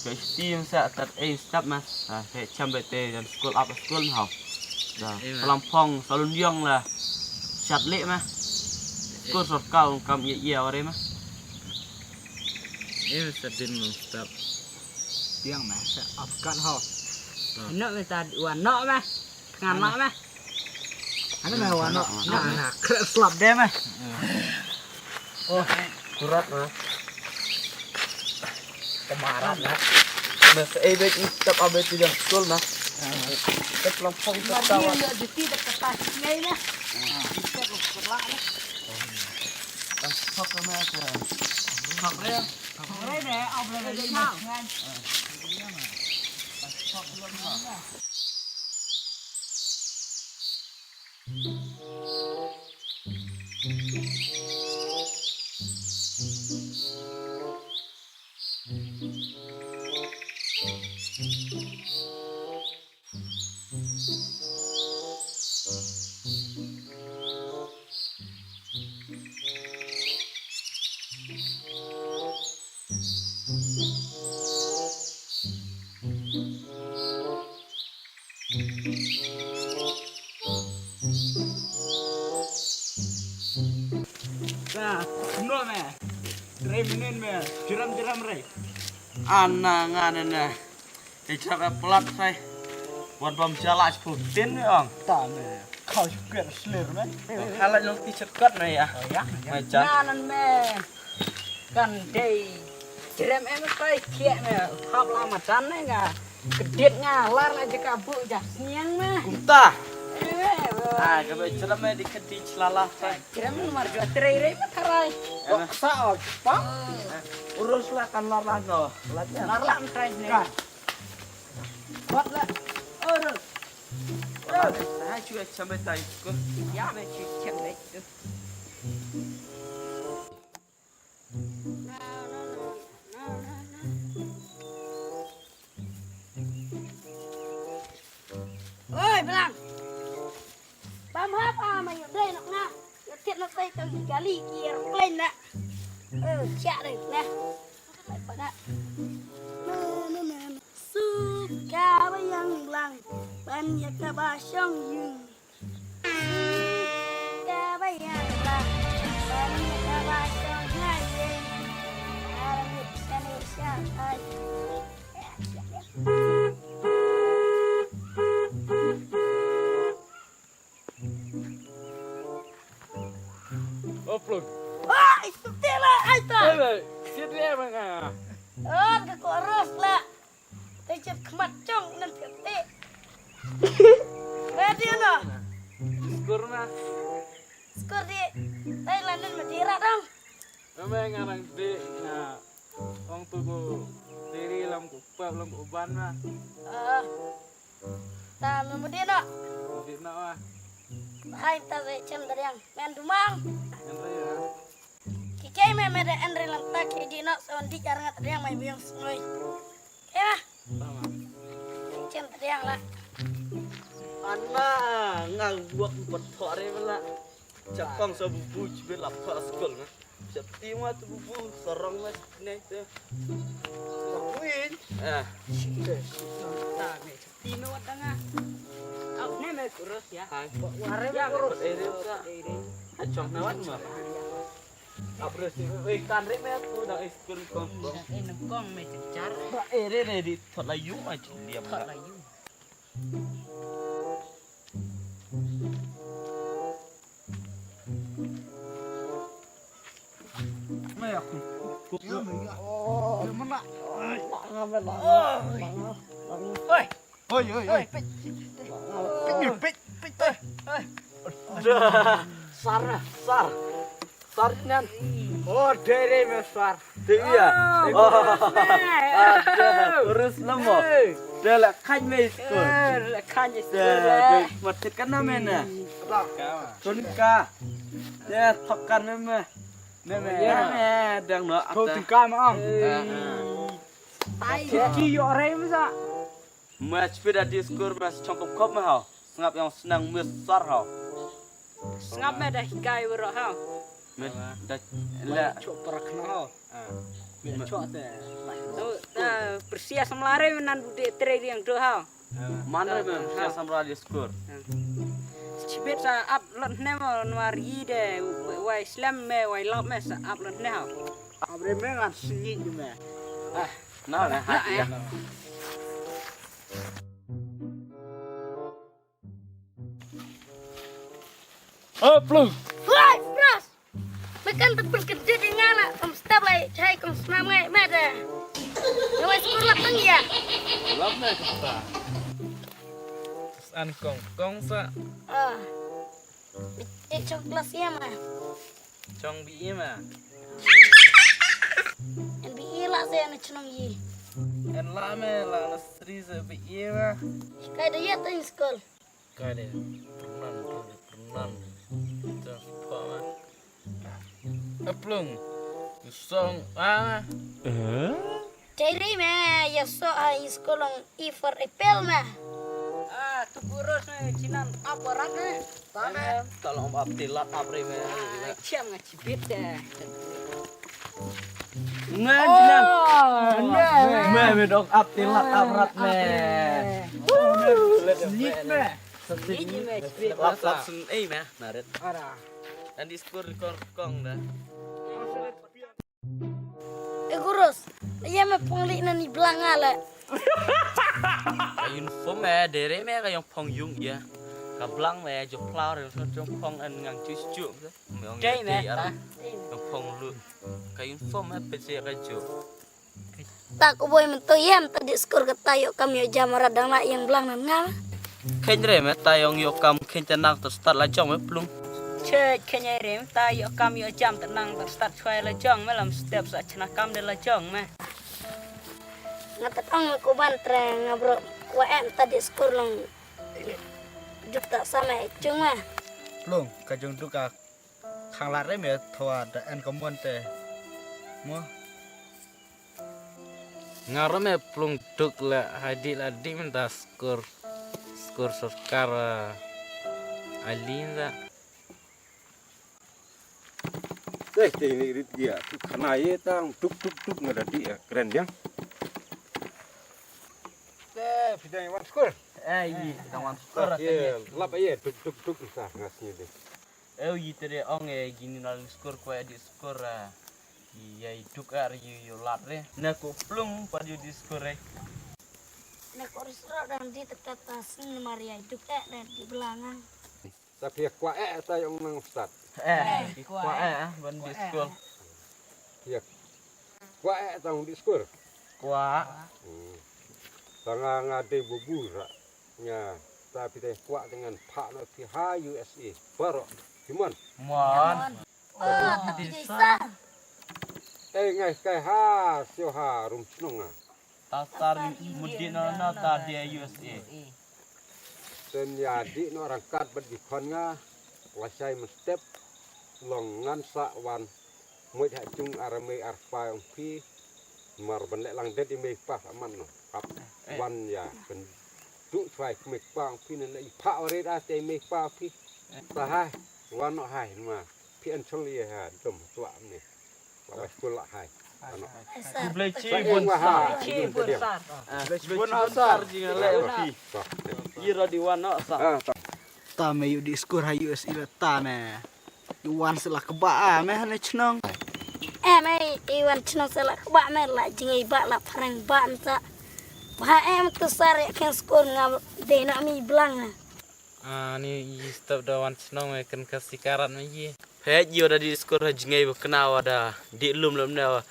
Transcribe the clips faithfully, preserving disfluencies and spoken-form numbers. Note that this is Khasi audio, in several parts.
Team sa tat ei step ma. Ah, he cham bete dan school up school hau. Da, eh, ma. Salam phong, salun yong la. Shat le ma. School sorkar kam ye ye ore ma. Eh, sa din long step. Tiang ma, sa up kan hau. Ah. No me ta wan no ma. Tengah nak meh. Ana meh wano. Nak, nak. Kret slap deh meh. Oh, kurat meh. Kemaran meh. Meh se eh bet tap abet tu jang skul meh. Tap lampau tap tawar. Dia juti tap kertas ngai meh. Tap lampau lah meh. Sok meh se. Sok meh. Sok meh meh. Apa lagi meh? Ka, no me. Tre minin me. Jiram jiram re. Ana ngane ne. Ichar plat sai. Wan bam jala putin me ong. Ta me. Kau juga selir me. Hala nyong ti cerkat me ya. Oh ya. Me jan. Nanan me. Kan dei. Jerem em kai kiek me. Hap lama tan ne nga. Kedit nga lar na jeka bu ja sniang me. Kumta. Eh, eh. Ah, ka be cerem me di kedit selala sai. Jerem mar jua trei rei me karai. Kok sa pa? Urus lah kan lar lah no. Lar lah trai ne. Kan. Kuat lah. Urus. Hai, cuy, sampai tai. Ya, me cuy, sampai tu. Oi, Blang. Bam hapa ma ïoh dei nok nga. Ïoh tiet nok dei tang kali ki aeroplane na. Eh, siap dei na. Pada. Suka ba ïang Blang ban ïa ka ba shong ïing. Suka ba ïang Blang ban ïa ka ba shong ha ïing. Aram ïa ka ne sha ai. Oplong. Wah, itu tela ai ta. Ai, ai, siat dia manga. Oh, ka koros la. Te chet khmat chong nan te te. Ka dia no. Skor na. Skor di. Tai lanen Madira dong. Ame ngarang di na. Ong tu ku diri lam ku pap lam ku ban na. Ah. Ta me mudin no. Mudin no ah. Hai ta ze chem dariang. Men dumang. Ngan raya. Ki kei me me de en re lam ta ki di no so di jar ngat dariang mai biang snoi. Kei ma. Sama. Chem dariang la. Ana nga buak pat thok re la. Chakong sa bubu chibe lap thok skul na. Chati ma tu bubu sarong ma ne te. Win. Ah. Ta me. Tino watanga. Au ne me kurus ya. Hai. Ware me kurus. Ere ka. Ere. Achong na wan ma. Apre si we kan re me tu da iskul kong kong. Ene kong me cecar. Ba ere re di thot la yu ma chin dia ma. Thot la yu. Oi. Oi, oi, oi. Pit, pit, pit, oi. Sar, sar. Sar nan. Oh, dere me sar. Te iya. Oh. Ada, terus lama. Dah lah kan me skul. Dah lah kan me skul. Dah, dah, matik kan nama na. Tun ka. Dah, thok kan me. Me, me. Ya, me, dang no. Thok tingkam am. Tai. Ki yo rai me sa. Mas pida diskur mas chong kop kop me hau. Sngap yang senang mes sar hau. Sngap me da hikai wero hau. Me da la. Chok parak no hau. Me chok te. Tu ta. Persia samla re nan bu de tre riang do hau. Man re men, ha. Persia samla di skur. Chibet sa ap lot ne mo nwar yi de, wai slem me, wai lop me sa ap lot ne hau. Ap re me ngan sini me. Ah, na na ha ya. Oh, Plung. Wai, Pras. Makan tepil kedit ngala, kom step lai, chai kom snam ngai, mada. Wai, skur lap tang ya. Lap na kata. An kong, kong sa. Ah. Bitik chong kelas ya ma. Chong bi ma. En bi la se na chnong yi. En la me la na sri se bi ma. Kai da ya tang skul. Kale, pernan, kale, pernan. Ito, pa ma. Aplung. Song, ah. Dei ri me, ya so a iskolong i for epel me. Ah, tu burus me, chinan aparat me. Tame. Tolong ap tilat ap ri me. Ah, chiam nga chibit de. Ngan, ngan. Oh, ngan. Me, me dok ap tilat ap rat me. Ap rat me. Woo. Snit me. Snit me, snit. Ap rat snit me, naret. Ara. Dan di skur kong kong da. E gurus, ya me pongli na ni blang ale. Ka uniform me, dere me ka yong pong yung ya. Ka blang me, jo plau re, so jo pong en ngang chu chu. Dei me, ta. Yong pong lu. Ka uniform me, pese ka jo. Ta ko boi men to yem, ta di skur ka ta yo kam yo jam ra dang la yang blang nan nga. Khen re me ta yong yo kam khen ta nang to start la jong me plung. Che khen re me ta yo kam yo jam ta nang to start chwai la jong me lam step sa chna kam de la jong me. Nga ta tong me ko ban tre nga bro wa em ta di skur long. Duk ta sa me chung me. Plung, ka jong duk ka khang la re me thwa da en ka mon te. Mo. Nga ro me plung duk la hadi la di men da skur, skur sorkar, ah, alin da. Dei, dei ni rit dia. Tu khana ye tang duk duk duk nga da di, ah, kren dia. Dei, pidang wan skur. Eh, i, pidang wan skur. Ye, lap ye duk duk duk sa ngas ni dei. Eu yi tere ong e gini nal skur kwa di skur, ah, i ya i duk ar yu yu lat re. Na ko plung pa yu di skur re. Na ko risro dan di tekat ta sing mari ya i duk e dan di belangang. Tapi ya kwa e ta yong nang start. Eh, di kwa e, ah, ban di skur. Ya kwa e tang di skur. Kwa. Hmm. Tanga nga dei bubura. Nya, ta phi dei kwah dengan phah noh phi ha U S A. Baroh. Phi mon? Mon. Wah, ta phi dei sa. Eh, ngai kai ha, sio ha, rum chnong ha. Ta sar mudin noh noh ta dei U S A. Ten ya di noh rangkat bad di khon nga. Lashai men step. Long ngan sa wan. Muid ha jung ar mei ar pa ong phi. Mar ban leh lang det i mei pa man no. Kap wan ya kan du chwai mei pa ong phi nan leh i pa ore da te mei pa phi. Ta hai wan no hai ma phi an chol ye ha dom tua ne. Wa wa skul la hai. Ano. Kublai chi bun sar. Chi bun sar. Bun sar jing leh phi. Ira di wan no sa. Ta me yu di skur ha U S A la ta me. Yu wan sa la kba a me hane chnong. Eh me yu wan chnong sa la kba me la jingei ba la phareng ba me sa. Ba em tu sar ya ken skur nga de na mi blang. Ani yi stop da wan chnong me ken ka sikarat me yi. Phet yo da di skur ha jingei ba kna wa da di lum lum ne wa.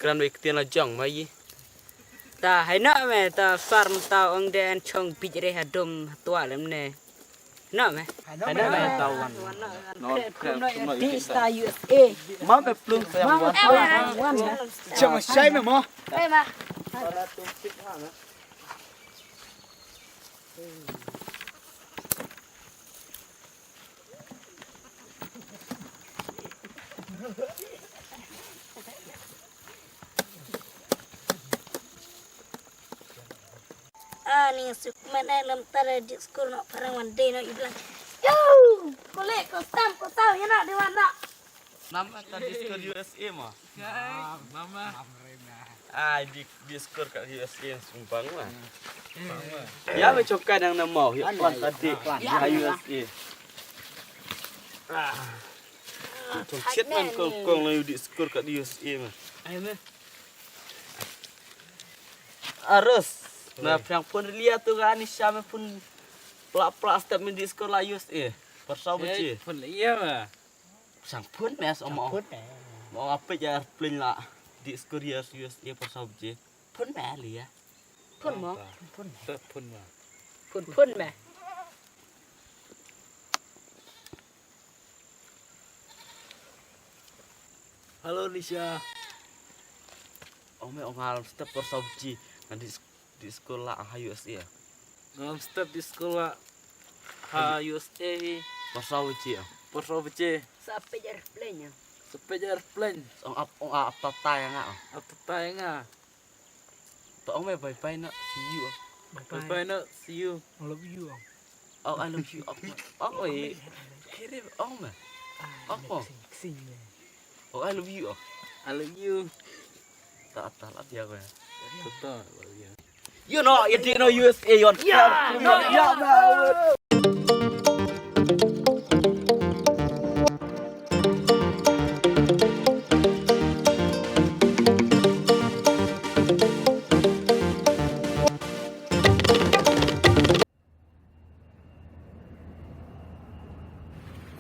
Kran we ktien la jong me yi. Ta hai na me ta sar me ta ong de an chong bij re ha dum tua lem ne. No me. Hai no me ta wan. No, no, no, di sta U S A. Ma me plung sa wan. Wan. Chama shai me mo. Ai ma. Ani sukmen ai lam tare di skur no parang wan de no iblang. Yo, kole ko stam ko tau ya na de wan na. Nama ta di skur U S A ma. Nama. Ai di di skor kat U S A sumbang lah. Ya me choka dang na mau ya plan tadi. Ya U S A. Tong chet man kong kong la di skor kat U S A mah. Ai me. Arus. Na piang pun lia tu ga ni syame pun plak plak step me di skor la U S A. Persau beci. Pun iya mah. Sang phun mes omo. Phun eh. Mo apit ya plin la di skor ya U S A pasal je. Phun me li ya. Phun mo. Phun. Phun mo. Phun phun me. Halo Nisha. Ong me ong alam step pasal je. Ngan di di skor la ha U S A. Ngan step di skor la ha U S A hi. Pasal je. Pasal je. Sa pej airplane ya. Sa pej airplane. Ong ap ong ap tatai nga. Ap tatai nga. To ong me bye bye na see you. Bye bye na see you. I love you. Oh I love you. Ong oi. Kere ong me. Ong. Oh I love you. I love you. Ta ta la dia ko. Ta ta la dia. You know, you didn't know U S A yon. Yeah, no, yeah, man.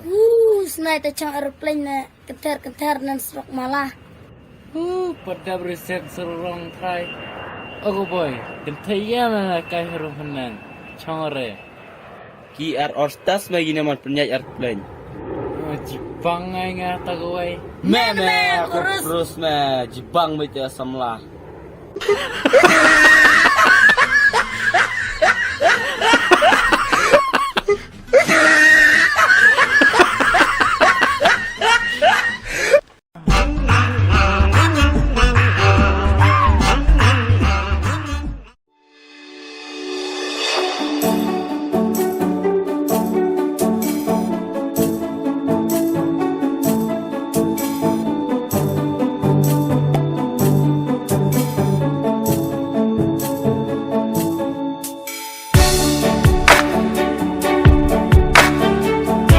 Hu, snai ta chang aeroplane na kenter kenter nan srok mala. Hu, padap reset serong trai. Ogo boy, kentei ya mana kai huru henang. Chongore. Ki ar orstas ma gine man penyai aeroplane. Oh, jibang ngai nga ta gawai. Me me, kurus me, jibang me ja samla.